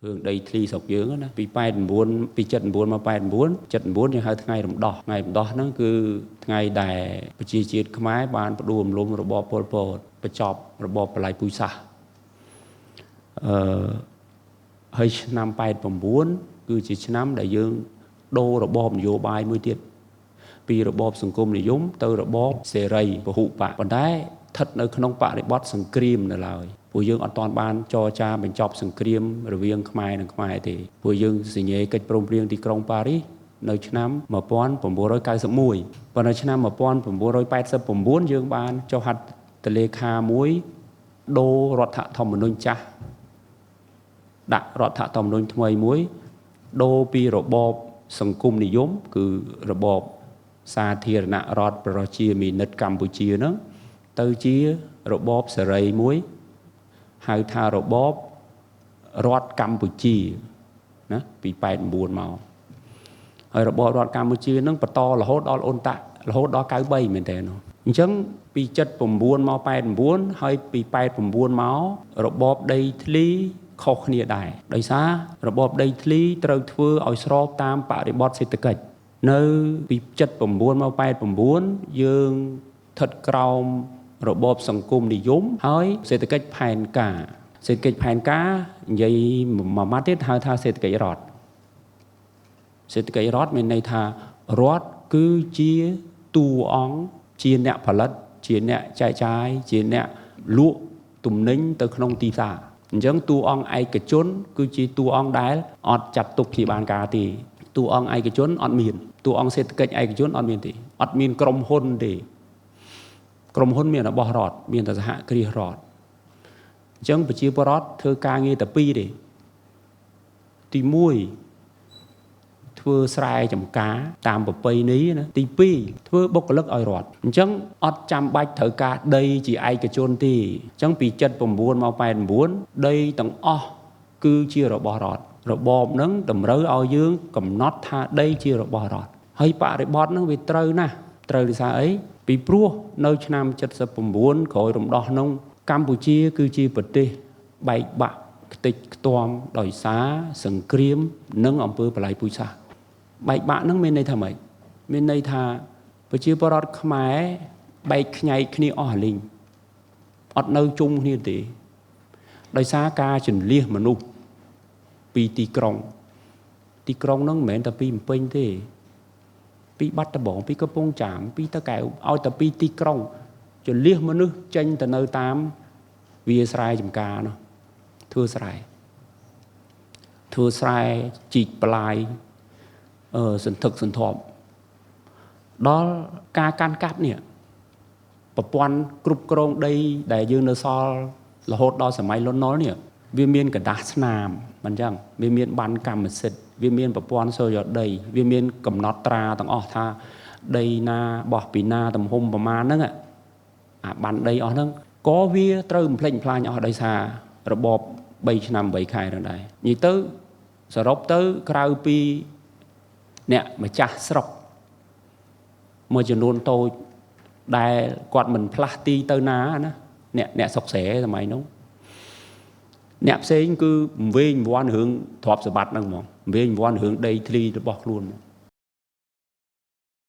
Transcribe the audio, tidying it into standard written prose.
រឿងដីធ្លីស្រុកយើងណាពី89ពី79មក89 79យើងហៅថ្ងៃរំដោះថ្ងៃរំដោះហ្នឹងគឺថ្ងៃដែលប្រជាជាតិខ្មែរបានផ្ដួលរំលំរបបប៉ុលពតបញ្ចប់របបបល័យពូជសាសន៍អឺហើយឆ្នាំ89គឺជាឆ្នាំដែលយើងដូររបបនយោបាយមួយទៀតពីរបបសង្គមនិយមទៅរបបសេរីពហុបកប៉ុន្តែស្ថិតនៅក្នុងបរិបទសង្គ្រាមនៅឡើយពួកយើងអត់ទាន់បានចរចាបញ្ចប់សង្គ្រាមរវាងខ្មែរនិងខ្មែរទេពួកយើងសញ្ញេកិច្ចព្រមព្រៀងទីក្រុងប៉ារីសនៅឆ្នាំ1991ប៉ុន្តែឆ្នាំ1989យើងបានចុះហត្ថលេខាមួយដូររដ្ឋធម្មនុញ្ញចាស់ដាក់រដ្ឋធម្មនុញ្ញថ្មីមួយដូរពីរបបសង្គមនិយមគឺរបបសាធារណរដ្ឋប្រជាមានិតកម្ពុជាហ្នឹងទៅជារបបសេរីមួយហៅថារបបរដ្ឋកម្ពុជាណាពី89មកហើយរបបរដ្ឋកម្ពុជានឹងបន្តរហូតដល់អ៊ុនតាក់រហូតដល់93មែនតើអញ្ចឹងពី79មក89ហើយពី89មករបបដីធ្លីខុសគ្នាដែរដោយសាររបបដីធ្លីត្រូវធ្វើឲ្យស្របតាមបរិបទសេដ្ឋកិច្ចនៅពី79មក89យើងស្ថិតក្រោមរបបសង្គមនិយមហើយសេដ្ឋកិច្ចផែនការសេដ្ឋកិច្ចផែនការនិយាយមួយម៉ាត់ទៀតហៅថាសេដ្ឋកិច្ចរដ្ឋសេដ្ឋកិច្ចរដ្ឋមានន័យថារដ្ឋគឺជាតួអង្គជាអ្នកផលិតជាអ្នកចែកចាយជាអ្នកលក់ទំនិញទៅក្នុងទីផ្សារអញ្ចឹងតួអង្គឯកជនគឺជាតួអង្គដែលអត់ចាត់ទុកជាបានការទេតួអង្គឯកជនអត់មានតួអង្គសេដ្ឋកិច្ចឯកជនអត់មានទេអត់មានក្រុមហ៊ុនទេក្រុមហ៊ុនមានរបស់រដ្ឋមានតែសហគ្រាសរដ្ឋអញ្ចឹងប្រជាពលរដ្ឋធ្វើការងារតែពីរទេទី1ធ្វើស្រែចម្ការតាមប្រពៃណីណាទី2ធ្វើបុគ្គលិកឲ្យរដ្ឋអញ្ចឹងអត់ចាំបាច់ត្រូវការដីជាឯកជនទេអញ្ចឹងពី79មក89ដីទាំងអស់គឺជារបស់រដ្ឋរបបហ្នឹងតម្រូវឲ្យយើងកំណត់ថាដីជារបស់រដ្ឋហើយបរិបទហ្នឹងវាត្រូវណាស់ត្រូវដោយសារអីពីព្រោះនៅឆ្នាំ79ក្រោយរំដោះនោះកម្ពុជាគឺជាប្រទេសបែកបាក់ខ្ទេចខ្ទាំដោយសារសង្គ្រាមនិងអំពើបល័យពូជសាសន៍បែកបាក់ហ្នឹងមានន័យថាម៉េចមានន័យថាប្រជាពលរដ្ឋខ្មែរបែកខ្ញែកគ្នាអស់អាលីងអត់នៅជុំគ្នាទេដោយសារការជន្លៀសមនុស្សពីទីក្រុងទីក្រុងហ្នឹងមិនមែនតែពីភ្នំពេញទេពីបាត់ដំបងពីកំពង់ចាមពីតាកែវឲ្យតែពីទីក្រុងជន្លៀសមនុស្សចេញទៅនៅតាមវាស្រែចម្ការនោះធ្វើស្រែជីកបន្លាយសន្ធឹកសន្ធាប់ដល់ការកាន់កាប់នេះប្រព័ន្ធគ្រប់គ្រងដីដែលយើងនៅសល់រហូតដល់សម័យលន់នល់នេះវាមានក្រដាសស្នាមមិនអញ្ចឹងវាមានប័ណ្ណកម្មសិទ្ធិវាមានប្រព័ន្ធសូរិយដីវាមានកំណត់ត្រាទាំងអស់ថាដីណាបោះពីណាទំហំប្រមាណហ្នឹងអាប័ណ្ណដីអស់ហ្នឹងក៏វាត្រូវបំផ្លិចបំផ្លាញអស់ដោយសាររបប3ឆ្នាំ8ខែហ្នឹងដែរនិយាយទៅសរុបទៅក្រៅពីអ្នកម្ចាស់ស្រុកមួយចំនួនតូចដែលគាត់មិនផ្លាស់ទីទៅណាណាអ្នកស្រុកស្រែសម័យនោះអ្នកផ្សេងគឺវែងវាន់រឿងទ្រព្យសម្បត្តិហ្នឹងហ្មងវែងវាន់រឿងដីធ្លីរបស់ខ្លួនហ្មង